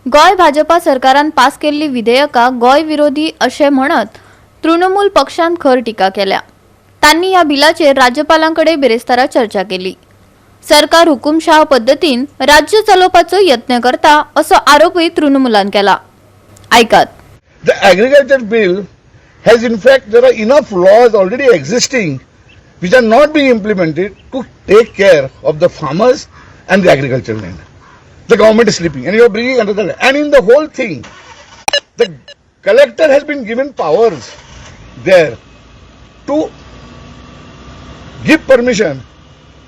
गोंय भाजपा सरकारान पास केल्ली विधेयकां गोंय विरोधी अशें म्हणत तृणमूल पक्षान खर टिका केल्या. तांणी ह्या बिलाचेर राज्यपालां कडेन बिरेस्तारा चर्चा केली. सरकार हुकुमशाह पद्दतीन राज्य चलोवपाचो यत्न करता असो आरोपूय तृणमूलान केला. आयकात. The agriculture bill has, in fact, there are enough laws already existing which are not being implemented to take care of the farmers and the agricultural land. The government is sleeping and you are bringing another. And in the whole thing, the collector has been given powers there to give permission.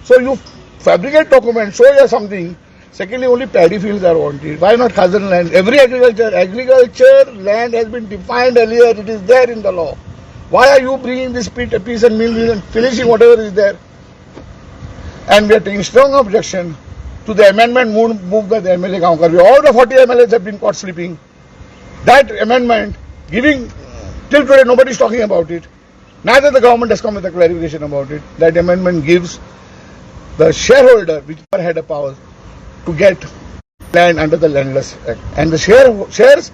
So you fabricate documents, show you something. Secondly, only paddy fields are wanted. Why not khazan land? Every agriculture land has been defined earlier. It is there in the law. Why are you bringing this piece and mill and finishing whatever is there? And we are taking strong objection to the amendment moved by the MLA Gaonkar. All the 40 MLAs have been caught sleeping. That amendment giving, till today nobody is talking about it. Neither the government has come with a clarification about it. That amendment gives the shareholder, which had a power, to get land under the Landless Act. And the shares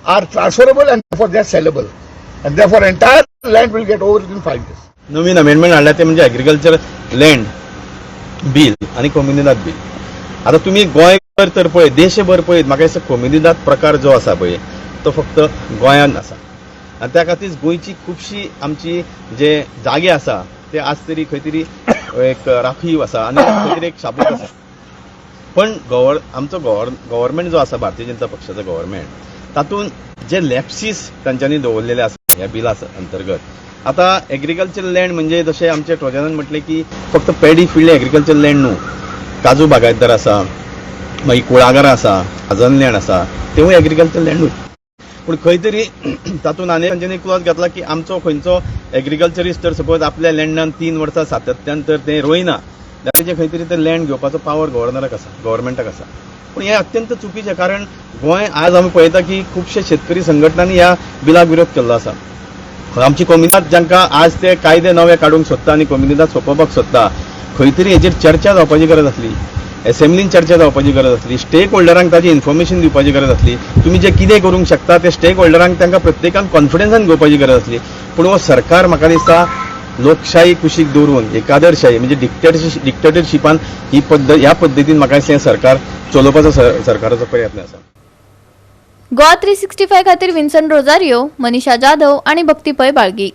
are transferable and therefore they are sellable. And therefore entire land will get over within 5 years. Naveen amendment हाडल्या ते म्हणजे agriculture land bill आनी comunidade bill. आतां तुमी गोंयभर तर पळयत, देशभर पळयत, म्हाका दिसता कोमुनिदाद प्रकार जो आसा पळय तो फक्त गोंयांत आसा आनी त्या खातीर गोंयची खुबशी आमची जे जागे आसा ते आज तरी खंय तरी एक राखीव आसा आनी खंय तरी एक शाबूत आसा. पण आमचो गव्हर्मेंट जो आसा, भारतीय जनता पक्षाचो गव्हर्मेंट, तातूंत जे लॅप्सीस तांच्यांनी दवरलेले आसा ह्या बिला अंतर्गत. आता एग्रीकल्चर लँड म्हणजे जशें आमचे ट्रोजनान म्हटलें की फक्त पॅडी फिल्ड एग्रीकल्चर लँड न्हू, काजू बागायतदार आसा, मागीर कुळागरां आसा, खाजन लँड आसा, तेवूय एग्रीकल्चर लँडूच. पूण खंय तरी तातूंत आनी तांच्यांनी क्लॉज घातला की आमचो खंयचो एग्रीकल्चरिस्ट जर सपोज आपल्या लँडान 3 वर्सां सातत्यान तर ते रोयना जाल्यार तेजें खंय तरी ते लँड घेवपाचो पावर गव्हर्नराक आसा, गव्हर्मेंटाक आसा. पूण हें अत्यंत चुकीचें, कारण गोंय आज आमी पळयता की खुबशे शेतकरी संघटनांनी ह्या बिलाक विरोध केल्लो आसा. आमची कोमिनाद जांकां आज ते कायदे नवे काडूंक सोदता आनी कोमिनाद सोंपोवपाक सोदता, खंय तरी हेजेर चर्चा जावपाची गरज आसली, एसेंब्लीन चर्चा जावपाची गरज आसली, स्टेक होल्डरांक ताजी इन्फॉर्मेशन दिवपाची गरज आसली. तुमी जे कितें करूंक शकता ते स्टेक होल्डरांक तांकां प्रत्येकान कॉन्फिडन्सान घेवपाची गरज आसली. पूण हो सरकार म्हाका दिसता लोकशाही कुशीक दवरून एकादरशाही म्हणजे डिक्टेटरशिपान ही पद्दत, ह्या पद्दतीन म्हाका दिसता हें सरकार चलोवपाचो सरकाराचो प्रयत्न आसा. गोवा 365 खातीर विन्सन रोजारियो, मनीषा जाधव आणि भक्ती पै, बाळगी.